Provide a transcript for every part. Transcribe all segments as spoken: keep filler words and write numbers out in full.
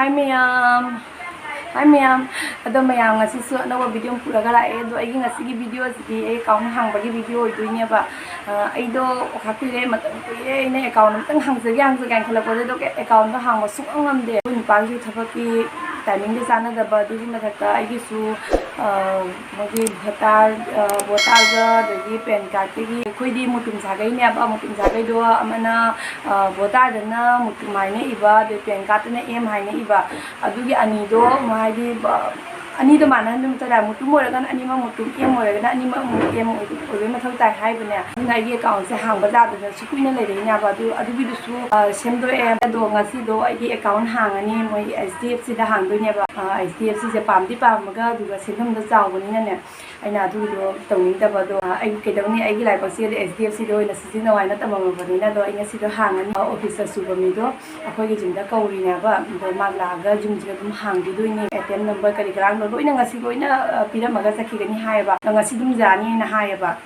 Hi ꯃꯌꯥꯝ꯫ Hi ꯃꯌꯥꯝ꯫ ꯑꯗꯣ ꯃꯌꯥꯝ, ꯉꯁꯤꯁꯨ ꯑꯅꯧꯕ video ꯑꯃ ꯄꯨꯔꯒ ꯂꯥꯛꯑꯦ꯫ ꯑꯗꯣ ꯑꯩꯒꯤ ꯉꯁꯤꯒꯤ video ꯑꯁꯤꯗꯤ ꯑꯩ account ꯍꯥꯡꯕꯒꯤ video ꯑꯣꯏꯗꯣꯏꯅꯦꯕ꯫ ꯑ, ꯑꯩꯗꯣ ꯋꯥꯈꯜ ꯀꯨꯏꯔꯦ, ꯃꯇꯝ ꯀꯨꯏꯔꯦ ꯑꯩꯅ account ꯑꯃꯇꯪ ꯍꯥꯡꯖꯒꯦ, ꯍꯥꯡꯖꯒꯦ ꯍꯥꯏꯅ ꯈꯜꯂꯛꯄꯗꯣ, ꯑꯗꯣ account ꯗꯣ ꯍꯥꯡꯕ ꯁꯨꯡꯉꯝ ꯉꯝꯗꯦ꯫ ꯑꯩꯈꯣꯏ ꯅꯨꯄꯥꯒꯤꯁꯨ ꯊꯕꯛꯀꯤ timing ꯗꯣ ꯆꯥꯟꯅꯗꯕ, ꯑꯗꯨꯒꯤ ꯃꯊꯛꯇ ꯑꯩꯒꯤꯁꯨ, ꯑ, ꯃꯣꯏꯒꯤ ꯚꯣꯇꯥꯔ, ꯑ, ꯚꯣꯇꯥꯔꯒ ꯑꯗꯒꯤ PAN card ꯀꯤ ꯑꯩꯈꯣꯏꯗꯤ ꯃꯨꯇꯨꯝ ꯁꯥꯒꯩꯅꯦꯕ, ꯃꯨꯇꯨꯝ ꯁꯥꯒꯩꯗꯣ ꯑꯃꯅ, ꯑ, ꯚꯣꯇꯥꯔꯗꯅ ꯃꯨꯇꯨꯝ ꯍꯥꯏꯅ ꯏꯕ, ꯑꯗꯩ PAN card ꯇꯅ M ꯍꯥꯏꯅ ꯏꯕ꯫ ꯑꯗꯨꯒꯤ ꯑꯅꯤꯗꯣ, ꯍꯥꯏꯗꯤ, ꯑ, ꯑꯅꯤꯗꯣ ꯃꯥꯟꯅꯍꯟꯕ ꯃꯊꯧ ꯇꯥꯏ꯫ ꯃꯨꯇꯨꯝ ꯑꯣꯏꯔꯒꯅ ꯑꯅꯤꯃꯛ ꯃꯨꯇꯨꯝ, M ꯑꯣꯏꯔꯒꯅ ꯑꯅꯤꯃꯛ ꯑꯃꯨꯛ M ꯑꯣꯏꯕ ꯃꯊꯧ ꯇꯥꯏ ꯍꯥꯏꯕꯅꯦ꯫ ꯑꯗꯨꯅ ꯑꯩꯒꯤ account ꯁꯦ ꯍꯥꯡꯕ ꯌꯥꯗꯗꯅ ꯁꯨ ꯀꯨꯏꯅ ꯂꯩꯔꯛꯏꯅꯦꯕ꯫ ꯑꯗꯨ, ꯑꯗꯨꯒꯤꯗꯨꯁꯨ, ꯑ, ꯁꯦꯝꯗꯣꯛꯑꯦ꯫ ꯑꯗꯣ ꯉꯁꯤꯗꯣ ꯑꯩꯒꯤ account ꯍꯥꯡꯉꯅꯤ, ꯃꯣꯏ H D F C ꯗ ꯍꯥꯡꯗꯣꯏꯅꯦꯕ꯫ ꯑ, H D F C ꯁꯦ ꯄꯥꯝꯗꯤ ꯄꯥꯝꯃꯒ, ꯑꯗꯨꯒ ꯁꯦꯟꯐꯝꯗꯣ ꯆꯥꯎꯕꯅꯤꯅꯅꯦ, ꯑꯩꯅ ꯑꯗꯨꯒꯤꯗꯣ ꯇꯧꯅꯤꯡꯗꯕꯗꯣ, ꯑ, ꯑꯩ ꯀꯩꯗꯧꯅꯤ, ꯑꯩꯒꯤ ꯂꯥꯏꯕꯛꯁꯤꯗꯗꯤ H D F C ꯗ ꯑꯣꯏꯅ ꯁꯤꯖꯤꯟꯅꯧ ꯍꯥꯏꯅ ꯇꯝꯃꯝꯃꯕꯅꯤꯅ꯫ ꯑꯗꯣ ꯑꯩ ꯉꯁꯤꯗꯣ ꯍꯥꯡꯉꯅꯤ꯫ ꯑ, office ꯇ ꯁꯨꯕ ꯃꯤꯗꯣ ꯑꯩꯈꯣꯏꯒꯤ ꯖꯤꯝꯗ ꯀꯧꯔꯤꯅꯦꯕ꯫ ꯑꯗꯣ ꯃꯥ ꯂꯥꯛꯑꯒ ꯖꯤꯝꯁꯤꯗ ꯑꯗꯨꯝ ꯍꯥꯡꯕꯤꯗꯣꯏꯅꯦ꯫ A T M number ꯀꯔꯤ ꯀꯔꯥꯡꯗꯣ ꯂꯣꯏꯅ ꯉꯁꯤ ꯂꯣꯏꯅ, ꯑ, ꯄꯤꯔꯝꯃꯒ ꯆꯠꯈꯤꯒꯅꯤ ꯍꯥꯏꯌꯦꯕ꯫ ꯑꯗꯣ ꯉꯁꯤ ꯑꯗꯨꯝ ꯌꯥꯅꯤꯅ ꯍꯥꯏꯌꯦꯕ꯫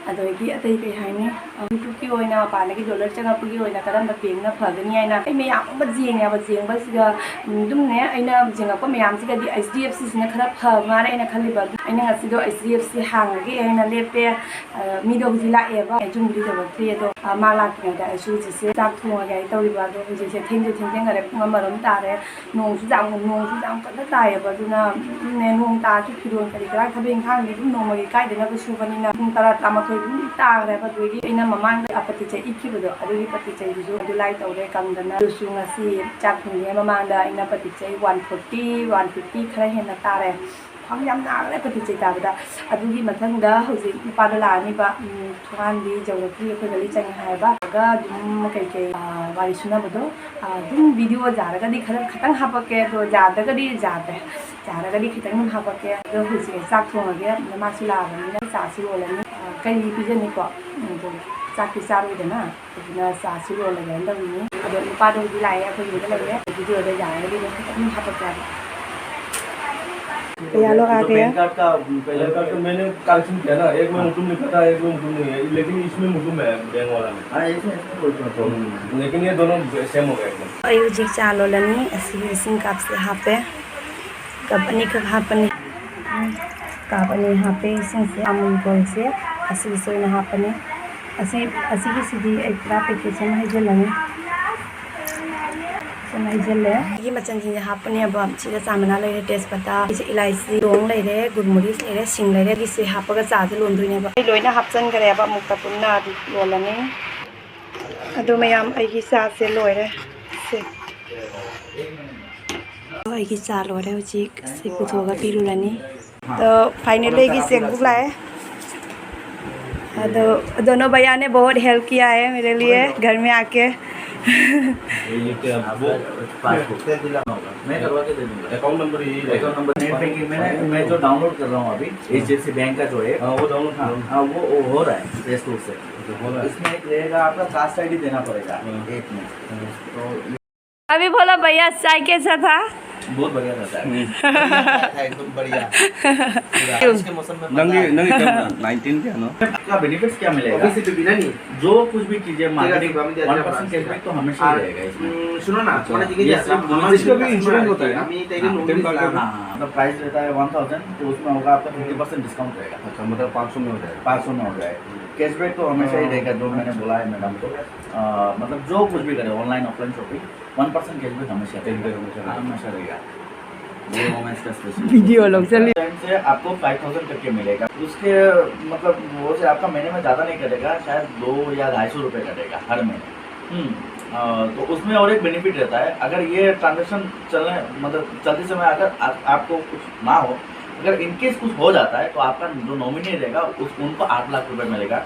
ꯑꯗꯒꯤ ꯑꯇꯩ ꯀꯩ ꯍꯥꯏꯅꯤ? ꯑ, YouTubeꯀꯤ ꯑꯣꯏꯅ ꯃꯄꯥꯟꯗꯒꯤ dollar ꯆꯪꯉꯛꯄꯒꯤ ꯑꯣꯏꯅ ꯀꯔꯝꯕ bankꯅ ꯐꯒꯅꯤ ꯍꯥꯏꯅ ꯑꯩ ꯃꯌꯥꯝ ꯑꯃ ꯌꯦꯡꯉꯦꯕ꯫ ꯌꯦꯡꯕꯁꯤꯗ, ꯎꯝ, ꯑꯗꯨꯝꯅꯦ, ꯑꯩꯅ ꯌꯦꯡꯉꯛꯄ ꯃꯌꯥꯝꯁꯤꯒꯗꯤ H D F C ꯁꯤꯅ ꯈꯔ ꯐ ꯃꯥꯜꯂꯦ ꯑꯩꯅ ꯈꯜꯂꯤꯕ꯫ ꯑꯗꯨ ꯑꯩꯅ ꯉꯁꯤꯗꯣ H D F C ꯍꯥꯡꯉꯒꯦ ꯍꯥꯏꯅ ꯂꯦꯞꯄꯦ꯫ ꯑ, ꯃꯤꯗꯣ ꯍꯧꯖꯤꯛ ꯂꯥꯛꯑꯦꯕ, ꯖꯤꯝꯕꯨꯗꯤ ꯇꯧꯔꯛꯇ꯭ꯔꯤ꯫ ꯑꯗꯣ, ꯑ, ꯃꯥ ꯂꯥꯛꯇ꯭ꯔꯤꯉꯩꯗ ꯑꯩꯁꯨ ꯍꯧꯖꯤꯛꯁꯦ ꯆꯥꯛ ꯊꯣꯡꯉꯒꯦ ꯍꯥꯏꯅ ꯇꯧꯔꯤꯕ꯫ ꯑꯗꯣ ꯍꯧꯖꯤꯛꯁꯦ ꯊꯦꯡꯁꯨ ꯊꯦꯡꯖꯤꯟꯈꯔꯦ, ꯄꯨꯡ ꯑꯃꯔꯣꯝ ꯇꯥꯔꯦ꯫ ꯅꯣꯡꯁꯨ ꯌꯥꯝ, ꯅꯣꯡꯁꯨ ꯌꯥꯝ ꯀꯟꯅ ꯇꯥꯏꯌꯦꯕ꯫ ꯑꯗꯨꯅ, ꯎꯝ, ꯅꯣꯡ ꯇꯥꯔꯁꯨ ꯐꯤꯔꯣꯜ ꯀꯔꯤ ꯀꯔꯥ ꯊꯕꯛ ꯏꯪꯈꯥꯡꯗꯤ ꯑꯗꯨꯝ ꯅꯣꯡꯃꯒꯤ ꯀꯥꯏꯗꯅꯕ ꯁꯨꯕꯅꯤꯅ ꯄꯨꯡ ꯇꯔꯥ, ꯇꯔꯥꯃꯥꯊꯣꯏ ꯑꯗꯨꯝ ꯇꯥꯈ꯭ꯔꯦꯕ꯫ ꯑꯗꯨꯗꯒꯤ ꯑꯩꯅ ꯃꯃꯥꯡꯗ ꯄꯇꯤ ꯆꯩ ꯏꯠꯈꯤꯕꯗꯣ, ꯑꯗꯨꯒꯤ ꯄꯇꯤ ꯆꯩꯗꯨꯁꯨ ꯑꯗꯨ ꯂꯥꯏ ꯇꯧꯔꯦ ꯀꯪꯗꯅ꯫ ꯑꯗꯨꯁꯨ ꯉꯁꯤ ꯆꯥꯛ ꯊꯣꯡꯗ꯭ꯔꯤꯉꯩ ꯃꯃꯥꯡꯗ ꯑꯩꯅ ꯄꯇꯤ ꯆꯩ one forty, one fifty ꯈꯔ ꯍꯦꯟꯅ ꯇꯥꯔꯦ꯫ ꯈ꯭ꯋꯥꯡ ꯌꯥꯝ ꯅꯥꯈ꯭ꯔꯦ ꯄꯇꯤ ꯆꯩ ꯇꯥꯕꯗ꯫ ꯑꯗꯨꯒꯤ ꯃꯊꯪꯗ ꯍꯧꯖꯤꯛ ꯅꯨꯄꯥꯗꯣ ꯂꯥꯛꯑꯅꯤꯕ, ꯎꯝ, ꯊꯣꯡꯒꯥꯟꯗꯤ ꯌꯧꯔꯛꯇ꯭ꯔꯤ, ꯑꯩꯈꯣꯏ ꯒꯂꯤ ꯆꯪꯉꯦ ꯍꯥꯏꯕ꯫ ꯑꯗꯨꯒ ꯑꯗꯨꯝ ꯀꯩꯀꯩ, ꯑ, ꯋꯥꯔꯤ ꯁꯨꯅꯕꯗꯣ, ꯑ, ꯑꯗꯨꯝ video ꯌꯥꯔꯒꯗꯤ ꯈꯔ ꯈꯤꯇꯪ ꯍꯥꯄꯛꯀꯦ, ꯑꯗꯣ ꯌꯥꯗ꯭ꯔꯒꯗꯤ ꯌꯥꯗ꯭ꯔꯦ, ꯌꯥꯔꯒꯗꯤ ꯈꯤꯇꯪ ꯑꯗꯨꯝ ꯍꯥꯄꯛꯀꯦ꯫ ꯑꯗꯣ ꯍꯧꯖꯤꯛ ꯆꯥꯛ ꯊꯣꯡꯉꯒꯦ, ꯃꯥꯁꯨ ꯂꯥꯛꯑꯕꯅꯤꯅ ꯆꯥꯁꯨ ꯂꯣꯜꯂꯅꯤ꯫ ꯑ, ꯀꯔꯤ ꯄꯤꯖꯅꯤꯀꯣ? ꯎꯝ, ꯑꯗꯣ ꯆꯥꯛꯇꯤ ꯆꯥꯔꯣꯏꯗꯅ꯫ ꯑꯗꯨꯅ ꯆꯥꯁꯨ ꯂꯣꯜꯂꯒꯦꯅ ꯇꯧꯔꯤꯅꯤ꯫ ꯑꯗꯣ ꯅꯨꯄꯥꯗꯣ ꯍꯧꯖꯤꯛ ꯂꯥꯛꯑꯦ, ꯑꯩꯈꯣꯏ ꯌꯨꯝꯗ ꯂꯩꯔꯦ꯫ Video ꯗ ꯌꯥꯔꯒꯗꯤ ꯑꯗꯨꯝ ꯈꯤꯇꯪ ꯍꯥꯄꯛꯀꯦ ꯍꯥꯏꯕ꯫ भैया लोग आ तो गए। पैन कार्ड का, पैन कार्ड तो मैंने करेक्शन किया ना, एक में मुटुम लिखा था, एक में मुटुम नहीं है, लेकिन इसमें मुटुम है, बैंक वाला में। हाँ, इसमें, इसमें कोई प्रॉब्लम नहीं है। लेकिन ये दोनों सेम हो गया एकदम। ꯑꯩ ꯍꯧꯖꯤꯛ ꯆꯥ ꯂꯣꯜꯂꯅꯤ꯫ ꯑꯁꯤꯒꯤ ꯏꯁꯤꯡ ꯀꯞꯁꯦ ꯍꯥꯞꯄꯦ꯫ ꯀꯞ ꯑꯅꯤꯈꯛ ꯍꯥꯞꯄꯅꯤ꯫ ꯀꯞ ꯑꯅꯤ ꯍꯥꯞꯄꯦ ꯏꯁꯤꯡꯁꯦ꯫ ꯑꯃꯨꯜ ꯒꯣꯜꯁꯦ ꯑꯁꯤꯒꯤꯁꯦ ꯑꯣꯏꯅ ꯍꯥꯞꯄꯅꯤ꯫ ꯑꯁꯤ, ꯑꯁꯤꯒꯤꯁꯤꯗꯤ ꯑꯩ ꯄꯨꯔꯥ ꯄꯦꯀꯦꯠꯁꯦ ꯑꯃ ꯍꯩꯖꯤꯜꯂꯅꯤ꯫ ꯁꯨꯝ ꯍꯩꯖꯤꯜꯂꯦ꯫ ꯑꯩꯒꯤ ꯃꯆꯜꯁꯤꯡꯁꯦ ꯍꯥꯞꯄꯅꯦꯕ꯫ ꯁꯤꯗ ꯆꯥ ꯃꯅꯥ ꯂꯩꯔꯦ, ꯇꯦꯖꯄꯇꯥ, ꯁꯤꯁꯦ ꯏꯂꯥꯏꯆꯤ, ꯂꯣꯡ ꯂꯩꯔꯦ, ꯒꯨꯜꯃꯨꯔꯤꯁ ꯂꯩꯔꯦ, ꯁꯤꯡ ꯂꯩꯔꯦ꯫ ꯑꯩꯒꯤꯁꯦ ꯍꯥꯞꯄꯒ ꯆꯥꯁꯦ ꯂꯣꯟꯗꯣꯏꯅꯦꯕ꯫ ꯑꯩ ꯂꯣꯏꯅ ꯍꯥꯞꯆꯟꯈ꯭ꯔꯦꯕ, ꯑꯃꯨꯛꯇ ꯄꯨꯟꯅ ꯑꯗꯨꯝ ꯂꯣꯜꯂꯅꯤ꯫ ꯑꯗꯨ ꯃꯌꯥꯝ, ꯑꯩꯒꯤ ꯆꯥꯁꯦ ꯂꯣꯏꯔꯦ꯫ ꯁꯦ꯫ ꯑꯩꯒꯤ ꯆꯥ ꯂꯣꯏꯔꯦ꯫ ꯍꯧꯖꯤꯛ ꯁꯤ ꯄꯨꯊꯣꯛꯑꯒ ꯄꯤꯔꯨꯔꯅꯤ꯫ तो फाइनली ꯑꯩꯒꯤ ꯆꯦꯡꯕꯨꯛ ꯂꯥꯛꯑꯦ꯫ ꯑꯗꯣ दोनों भैया ने बहुत हेल्प किया है मेरे लिए घर में आके। ये क्या, वो पासबुक मैं करवा के दे दूंगा। अकाउंट नंबर यही रहेगा। अकाउंट नंबर नेट बैंकिंग में, मैं जो डाउनलोड कर रहा हूँ अभी, एचडीएफसी बैंक का जो है, हाँ, वो डाउनलोड हाँ, करो। हाँ, वो, वो हो रहा है प्ले स्टोर से। अच्छा, हो रहा है। इसमें एक रहेगा, आपका कास्ट आईडी देना पड़ेगा। हाँ। एक मिनट। हाँ। तो अभी बोला भैया, चाय कैसा था? बहुत बढ़िया रहता है। हम्म। बढ़िया था, एकदम बढ़िया। बारिश के मौसम में मजा नंगी, आया। नंगी क्या बना? नाइनटीन क्या ना? आपका बेनिफिट्स क्या मिलेगा? अभी से तो बिना नहीं। जो कुछ भी चीजें तेरा मार्केटिंग, सुबह में दिया वन था परसेंट बारिश कैशबैक का। तो हमेशा ही हाँ, रहेगा इसमें। हम्म, सुनो ना, अच्छा। तुम्हारा जिंदगी ये ऐसे सिर्फ हमारे इसका भी इंश्योरेंस होता है ना? हम ये तेरे हाँ, लोन टेन भी कार्ड का। हाँ, हाँ, मतलब प्राइस रहता है वन थाउजेंड, तो उसमें होगा आपका फिफ्टी परसेंट डिस्काउंट रहेगा। अच्छा, मतलब पाँच सौ में हो जाएगा। पाँच सौ में हो जाएगा। कैशबैक तो हमेशा ही हाँ। रहेगा, जो मैंने बोला है मैडम को। अ, मतलब जो कुछ भी करें, online, offline shopping, one percent cashback हमेशा कैशबैक रहेगा। हमेशा रहेगा। हमेशा रहेगा। वो हमें इसका स्पेशल वीडियो लोग चलिए। टाइम से आपको फ़ाइव थाउजेंड करके मिलेगा। उसके, मतलब, वो से आपका महीने में ज़्यादा नहीं कटेगा, शायद दो या ढाई सौ रुपये कटेगा हर महीने। हम्म, अ, तो उसमें और एक बेनिफिट रहता है, अगर ये ट्रांजैक्शन चलने, मतलब, चलते समय अगर आप, आपको कुछ ना हो, अगर इन केस कुछ हो जाता है, तो आपका जो नॉमिनी रहेगा, उस, उनको आठ लाख रुपए मिलेगा।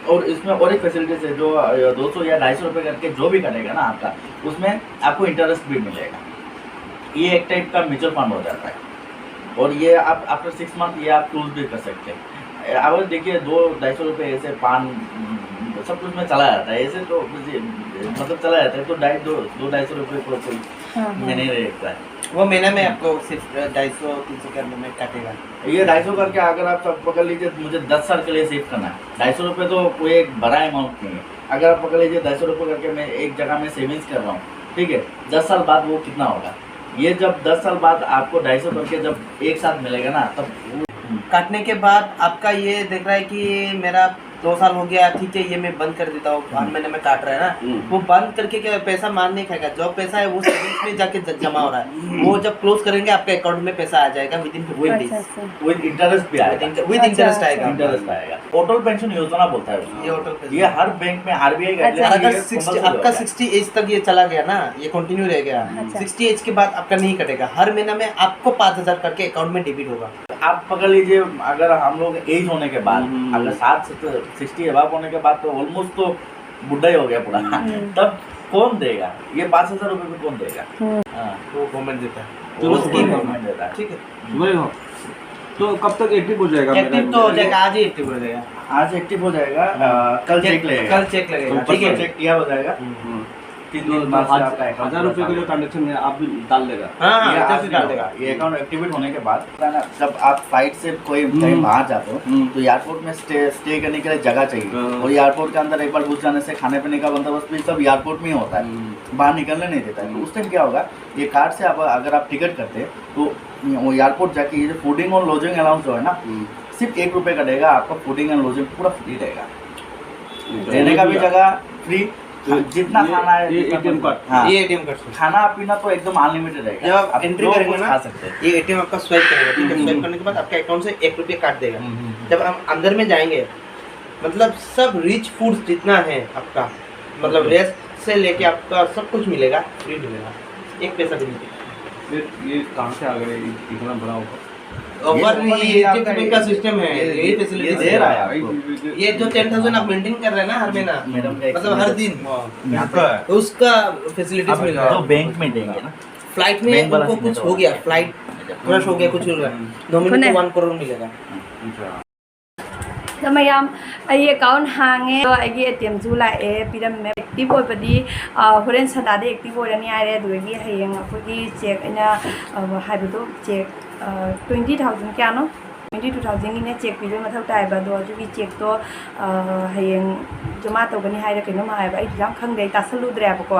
और इसमें और एक फैसिलिटीज है, जो, अ, दो सौ या ढाई सौ रुपये करके जो भी कटेगा ना आपका, उसमें आपको इंटरेस्ट भी मिलेगा। ये एक टाइप का म्यूचुअल फंड हो जाता है। और ये आप आफ्टर सिक्स मंथ ये आप क्लोज भी कर सकते हैं। अब देखिए, दो ढाई सौ रुपये ऐसे पान, सब कुछ में चला जाता है, ऐसे तो मुझे, मतलब, चला जाता है, तो ढाई, दो, दो ढाई सौ रुपये को कोई हाँ, हाँ। मैंने रखता है। वो महीने में आपको सिर्फ ढाई सौ तीन सौ के अंदर में काटेगा। ये ढाई सौ करके अगर आप सब पकड़ लीजिए, मुझे दस साल के लिए सेव करना है। ढाई सौ रुपये तो कोई एक बड़ा अमाउंट नहीं है। अगर आप पकड़ लीजिए, ढाई सौ रुपये करके मैं एक जगह में सेविंग्स कर रहा हूँ, ठीक है, दस साल बाद वो कितना होगा? ये जब दस साल बाद आपको ढाई सौ करके जब एक साथ मिलेगा ना, तब वो काटने के बाद आपका ये देख रहा है कि मेरा दो साल हो गया, ठीक है, ये मैं बंद कर देता हूँ, हर महीने में काट रहा है ना। हम्म। वो बंद करके क्या पैसा मार नहीं खाएगा, जो पैसा है वो सेविंग्स में जाके ज- जमा हो रहा है। वो जब क्लोज करेंगे, आपके अकाउंट में पैसा आ जाएगा विद इन फिफ्टीन अच्छा डेज। अच्छा विद इंटरेस्ट भी आएगा। विद इंटरेस्ट आएगा। इंटरेस्ट आएगा। अटल पेंशन योजना बोलता है उसको। ये अटल पेंशन। ये हर बैंक में, आरबीआई अगर गाइडलाइन सिक्सटी आपका सिक्सटी एज तक ये चला गया ना, ये कंटिन्यू रह गया, अच्छा। सिक्सटी एज के बाद आपका नहीं कटेगा, हर महीना में आपको पाँच हजार करके अकाउंट में डेबिट होगा। आप पकड़ लीजिए, अगर हम लोग एज होने के बाद, हम्म। अगर साठ सिक्सटी अबाव होने के बाद, तो ऑलमोस्ट तो बुढ़ा ही हो गया पूरा। हम्म। तब कौन देगा ये पाँच हजार रुपये में, कौन देगा? हम्म। हाँ। वो गवर्नमेंट देता है। तो वो वो स्कीम गवर्नमेंट है। देता है। ठीक है। वही हो। तो कब तक एक्टिव हो जाएगा मेरा? एक्टिव तो हो जाएगा, आज ही एक्टिव हो जाएगा। आज एक्टिव हो जाएगा, अ, कल चेक लगेगा। कल चेक लगेगा, कल ठीक है। चेक किया हो जाएगा। हम्म। तीन तो दिन बाद से आपका हजार अकाउंट रुपये का जो ट्रांजेक्शन है, आप भी डाल देगा। हाँ हाँ, ये जैसे आज डाल डाल देगा। देगा। ये अकाउंट एक्टिवेट होने के बाद ना, जब आप फ्लाइट से कोई हम्म। कहीं बाहर जाते हो, हम्म। तो एयरपोर्ट में स्टे स्टे करने के लिए जगह चाहिए। हाँ। और एयरपोर्ट के अंदर एक बार घुस जाने से खाने पीने का बंदोबस्त भी सब एयरपोर्ट में ही होता है, हम्म। बाहर निकलने नहीं देता है। तो हम्म। उस टाइम क्या होगा, ये कार्ड से आप अगर आप टिकट करते हैं, तो वो एयरपोर्ट जाके ये जो फूडिंग और लॉजिंग अलाउंस जो है ना, हम्म। सिर्फ एक रुपये का देगा, आपका फूडिंग एंड लॉजिंग पूरा फ्री रहेगा। अच्छा, रहने का भी बढ़िया। जगह फ्री, तो जितना ये- खाना है, ये जितना एटीएम कुछ- कार्ड। हाँ। ये एटीएम कार्ड से। खाना पीना तो एकदम अनलिमिटेड रहेगा। जब आप आप एंट्री जो करेंगे कुछ ना, खा सकते हैं। ये एटीएम आपका स्वाइप करेगा, ठीक है? हम्म। स्वाइप करने के बाद आपके अकाउंट से एक रुपये काट देगा। हम्म, हम्म। जब हम अंदर में जाएंगे, मतलब सब रिच फूड जितना है आपका, मतलब रेस्ट से लेके आपका सब कुछ मिलेगा, फ्री मिलेगा, एक पैसा भी नहीं। फिर ये कहाँ से आ गए इतना बड़ा ऑफर? ऑफर ये नहीं, ऑफर ये ये एटीएम आपका बैंक का ये- सिस्टम है, ये- यही ये फैसिलिटी दे दे रहा रहा है है। आपको। ये जो टेन थाउजेंड आप मेंटेन कर रहे हैं ना हर महीना, मैडम का एक मतलब हर दिन यहाँ पे उसका फैसिलिटीज मिल रहा जो है। बैंक में देंगे ना, फ्लाइट में बैंक वाला उनको सीन है कुछ तो। हो गया, फ्लाइट क्रश हो गया, कुछ हो गया, नॉमिनी सुने। को वन करोड़ मिलेगा। अच्छा। ꯑꯗꯣ ꯃꯌꯥꯝ, ꯑꯩ ꯑꯦꯀꯥꯎꯟ ꯍꯥꯡꯉꯦ, ꯑꯗꯣ ꯑꯩꯒꯤ ꯑꯦ ꯇꯤ ꯑꯦꯝꯁꯨ ꯂꯥꯛꯑꯦ, ꯄꯤꯔꯝꯃꯦ꯫ ꯑꯦꯛꯇꯤꯚ ꯑꯣꯏꯕꯗꯤ, ꯑ, ꯍꯣꯔꯦꯟ ꯁꯟꯗꯥꯗ ꯑꯦꯛꯇꯤꯚ ꯑꯣꯏꯔꯅꯤ ꯍꯥꯏꯔꯦ꯫ ꯑꯗꯨꯗꯒꯤ ꯍꯌꯦꯡ ꯑꯩꯈꯣꯏꯒꯤ ꯆꯦꯛ ꯑꯩꯅ, ꯑ, ꯍꯥꯏꯕꯗꯣ, ꯆꯦꯛ, ꯑ, ꯇ꯭ꯋꯦꯟꯇꯤ ꯊꯥꯎꯖꯟ ꯀꯌꯥꯅꯣ? ꯇ꯭ꯋꯦꯟꯇꯤ ꯇꯨ ꯊꯥꯎꯖꯟꯒꯤꯅꯦ ꯆꯦꯛ ꯄꯤꯕ ꯃꯊꯧ ꯇꯥꯏꯕ꯫ ꯑꯗꯣ ꯑꯗꯨꯒꯤ ꯆꯦꯛꯇꯣ, ꯑ, ꯍꯌꯦꯡ ꯖꯃꯥ ꯇꯧꯒꯅꯤ ꯍꯥꯏꯔ ꯀꯩꯅꯣꯝ ꯍꯥꯏꯕ, ꯑꯩꯁꯨ ꯌꯥꯝ ꯈꯪꯗꯦ, ꯑꯩ ꯇꯥꯁꯜꯂꯨꯗ꯭ꯔꯦꯕꯀꯣ꯫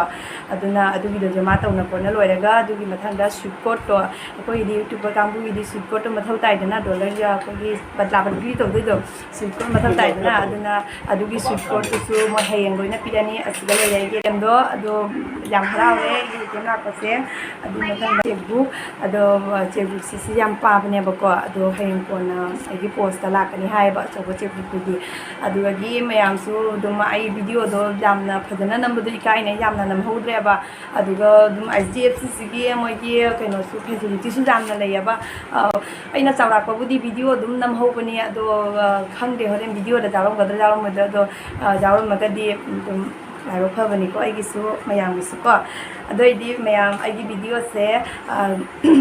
ꯑꯗꯨꯅ ꯑꯗꯨꯒꯤꯗꯣ ꯖꯃꯥ ꯇꯧꯅ ꯈꯣꯠꯅ ꯂꯣꯏꯔꯒ, ꯑꯗꯨꯒꯤ ꯃꯊꯪꯗ ꯁ꯭ꯋꯤꯞ ꯀꯣꯔꯠꯇꯣ, ꯑꯩꯈꯣꯏꯒꯤꯗꯤ ꯌꯨꯇ꯭ꯌꯨꯕꯔ ꯀꯥꯡꯕꯨꯒꯤꯗꯤ ꯁ꯭ꯋꯤꯞ ꯀꯣꯔꯠꯇꯣ ꯃꯊꯧ ꯇꯥꯏꯗꯅ, ꯗꯣꯂꯔꯒ ꯑꯩꯈꯣꯏꯒꯤ ꯕꯗꯂꯥ ꯕꯗꯂꯤ ꯇꯧꯗꯣꯏꯗꯣ꯫ ꯁ꯭ꯋꯤꯠ ꯀꯣꯔꯟ ꯃꯊꯧ ꯇꯥꯏꯗꯅ, ꯑꯗꯨꯅ ꯑꯗꯨꯒꯤ ꯁ꯭ꯋꯤꯠ ꯀꯣꯔꯟꯗꯨꯁꯨ ꯃꯣꯏ ꯍꯌꯦꯡ ꯂꯣꯏꯅ ꯄꯤꯔꯅꯤ꯫ ꯑꯁꯤꯗ ꯂꯩꯔꯦ ꯑꯩꯒꯤ ꯑꯦꯝꯗꯣ꯫ ꯑꯗꯣ ꯌꯥꯝ ꯍꯔꯥꯎꯔꯦ ꯑꯩꯒꯤ ꯑꯦ ꯇꯤ ꯑꯦꯝ ꯂꯥꯛꯄꯁꯦ꯫ ꯑꯗꯨꯒꯤ ꯃꯊꯪꯗ ꯆꯦꯛꯕꯨꯛ, ꯑꯗꯣ ꯆꯦꯛꯕꯨꯛꯁꯤ ꯁꯤ ꯌꯥꯝ ꯄꯥꯕꯅꯦꯕꯀꯣ꯫ ꯑꯗꯣ ꯍꯌꯦꯡ ꯀꯣꯟꯅ ꯑꯩꯒꯤ ꯄꯣꯁꯇ ꯂꯥꯛꯀꯅꯤ ꯍꯥꯏꯌꯦꯕ, ꯑꯆꯧꯕ ꯆꯦꯛꯕꯨꯛꯇꯨꯗꯤ꯫ ꯑꯗꯨꯗꯒꯤ ꯃꯌꯥꯝꯁꯨ ꯑꯗꯨꯝ ꯑꯩ ꯚꯤꯗꯤꯑꯣꯗꯣ ꯌꯥꯝꯅ ꯐꯖꯅ ꯅꯝꯕꯗꯣ ꯏꯀꯥꯏꯅ ꯌꯥꯝꯅ ꯅꯝꯍꯧꯗ꯭ꯔꯦꯕ꯫ ꯑꯗꯨꯒ ꯑꯗꯨꯝ ꯑꯩꯆ ꯗꯤ ꯑꯦꯐ ꯁꯤꯁꯤꯒꯤ ꯃꯣꯏꯒꯤ ꯀꯩꯅꯣꯁꯨ, ꯐꯦꯁꯤꯂꯤꯇꯤꯁꯨ ꯌꯥꯝꯅ ꯂꯩꯌꯦꯕ꯫ ꯑ, ꯑꯩꯅ ꯆꯥꯎꯔꯥꯛꯄꯕꯨꯗꯤ ꯚꯤꯗꯤꯑꯣ ꯑꯗꯨꯝ ꯅꯝꯍꯧꯕꯅꯤ, ꯑꯗꯣ, ꯑ, ꯈꯪꯗꯦ ꯍꯣꯔꯦꯟ ꯚꯤꯗꯤꯑꯣꯗ ꯌꯥꯎꯔꯝꯒꯗ꯭ꯔꯥ ꯌꯥꯎꯔꯝꯃꯣꯏꯗ꯭ꯔꯥ, ꯑꯗꯣ, ꯑ, ꯌꯥꯎꯔꯝꯃꯒꯗꯤ ꯑꯗꯨꯝ ꯂꯥꯏꯕꯛ ꯐꯕꯅꯤꯀꯣ, ꯑꯩꯒꯤꯁꯨ ꯃꯌꯥꯝꯒꯤꯁꯨꯀꯣ꯫ ꯑꯗꯨ ꯑꯣꯏꯗꯤ ꯃꯌꯥꯝ, ꯑꯩꯒꯤ ꯚꯤꯗꯤꯑꯣꯁꯦ, ꯑ,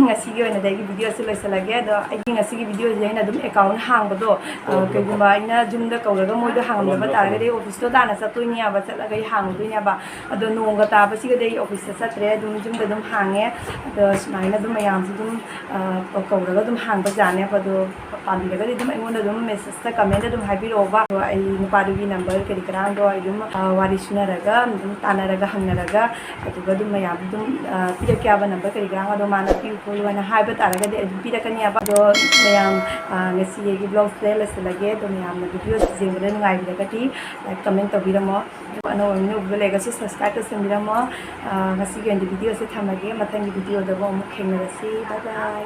ꯉꯁꯤꯒꯤ ꯑꯣꯏꯅꯗꯤ ꯑꯩꯒꯤ ꯚꯤꯗꯤꯑꯣꯁꯦ ꯂꯣꯏꯁꯤꯜꯂꯒꯦ꯫ ꯑꯗꯣ ꯑꯩꯒꯤ ꯉꯁꯤꯒꯤ ꯚꯤꯗꯤꯑꯣꯁꯦ ꯑꯩꯅ ꯑꯗꯨꯝ ꯑꯦꯀꯥꯎꯟ ꯍꯥꯡꯕꯗꯣ, ꯑ, ꯀꯩꯒꯨꯝꯕ ꯑꯩꯅ ꯌꯨꯝꯗ ꯀꯧꯔꯒ ꯃꯣꯏꯗꯣ ꯍꯥꯡꯉꯝꯗꯕ ꯇꯥꯔꯒꯗꯤ ꯑꯩ ꯑꯣꯐꯤꯁꯇꯣ ꯇꯥꯟꯅ ꯆꯠꯇꯣꯏꯅꯦꯕ, ꯆꯠꯂꯒ ꯑꯩ ꯍꯥꯡꯉꯨꯗꯣꯏꯅꯦꯕ꯫ ꯑꯗꯣ ꯅꯣꯡꯒ ꯇꯥꯕꯁꯤꯒꯗꯤ ꯑꯩ ꯑꯣꯐꯤꯁꯇ ꯆꯠꯇ꯭ꯔꯦ, ꯑꯗꯨꯝ ꯌꯨꯝꯗ ꯑꯗꯨꯝ ꯍꯥꯡꯉꯦ꯫ ꯑꯗꯣ ꯁꯨꯃꯥꯏꯅ ꯑꯗꯨꯝ ꯃꯌꯥꯝꯁꯨ ꯑꯗꯨꯝ, ꯑ, ꯀꯧꯔꯒ ꯑꯗꯨꯝ ꯍꯥꯡꯕ ꯌꯥꯅꯦꯕ꯫ ꯑꯗꯣ ꯄꯥꯝꯕꯤꯔꯒꯗꯤ ꯑꯗꯨꯝ ꯑꯩꯉꯣꯟꯗ ꯑꯗꯨꯝ ꯃꯦꯁꯦꯖꯇ, ꯀꯃꯦꯟꯇ ꯑꯗꯨꯝ ꯍꯥꯏꯕꯤꯔꯛꯑꯣꯕ꯫ ꯑꯗꯣ ꯑꯩ ꯅꯨꯄꯥꯗꯨꯒꯤ ꯅꯝꯕꯔ ꯀꯔꯤ ꯀꯔꯥꯡꯗꯣ ꯑꯩ ꯑꯗꯨꯝ, ꯑ, ꯋꯥꯔꯤ ꯁꯨꯅꯔꯒ, ꯑꯗꯨꯝ ꯇꯥꯟꯅꯔꯒ, ꯍꯪꯅꯔꯒ, ꯑꯗꯨꯒ ꯑꯗꯨꯝ ꯃꯌꯥꯝ ꯑꯗꯨꯝ, ꯑ, ꯄꯤꯔꯛꯀꯦ ꯍꯥꯏꯕ ꯅꯝꯕꯔ ꯀꯔꯤ ꯀꯔꯥꯡ ꯑꯗꯣ ꯃꯥꯅ ꯄꯤꯌꯨ ꯈꯣꯠꯂꯨ ꯍꯥꯏꯅ ꯍꯥꯏꯕ ꯇꯥꯔꯒꯗꯤ ꯑꯩ ꯑꯗꯨꯝ ꯄꯤꯔꯛꯀꯅꯤ ꯍꯥꯏꯕ꯫ ꯑꯗꯣ ꯃꯌꯥꯝ, ꯑ, ꯉꯁꯤ ꯑꯩꯒꯤ ꯕ꯭ꯂꯣꯒꯁꯦ ꯂꯣꯏꯁꯤꯜꯂꯒꯦ꯫ ꯑꯗꯣ ꯃꯌꯥꯝꯅ ꯚꯤꯗꯤꯑꯣꯁꯦ ꯌꯦꯡꯕꯗ ꯅꯨꯡꯉꯥꯏꯕꯤꯔꯒꯗꯤ ꯂꯥꯏꯛ, ꯀꯃꯦꯟ ꯇꯧꯕꯤꯔꯝꯃꯣ꯫ ꯑꯗꯨꯒ ꯑꯅꯧꯕ ꯃꯤꯅ ꯎꯕꯗ ꯂꯩꯔꯒꯁꯨ ꯁꯕꯁꯀ꯭ꯔꯥꯏꯕ ꯇꯧꯁꯟꯕꯤꯔꯝꯃꯣ꯫ ꯑ, ꯉꯁꯤꯒꯤ ꯑꯣꯏꯅꯗꯤ ꯚꯤꯗꯤꯑꯣꯁꯦ ꯊꯝꯃꯒꯦ꯫ ꯃꯊꯪꯒꯤ ꯚꯤꯗꯤꯑꯣꯗꯕꯨ ꯑꯃꯨꯛ ꯊꯦꯡꯅꯔꯁꯤ꯫ ꯕꯥꯏ ꯕꯥꯏ꯫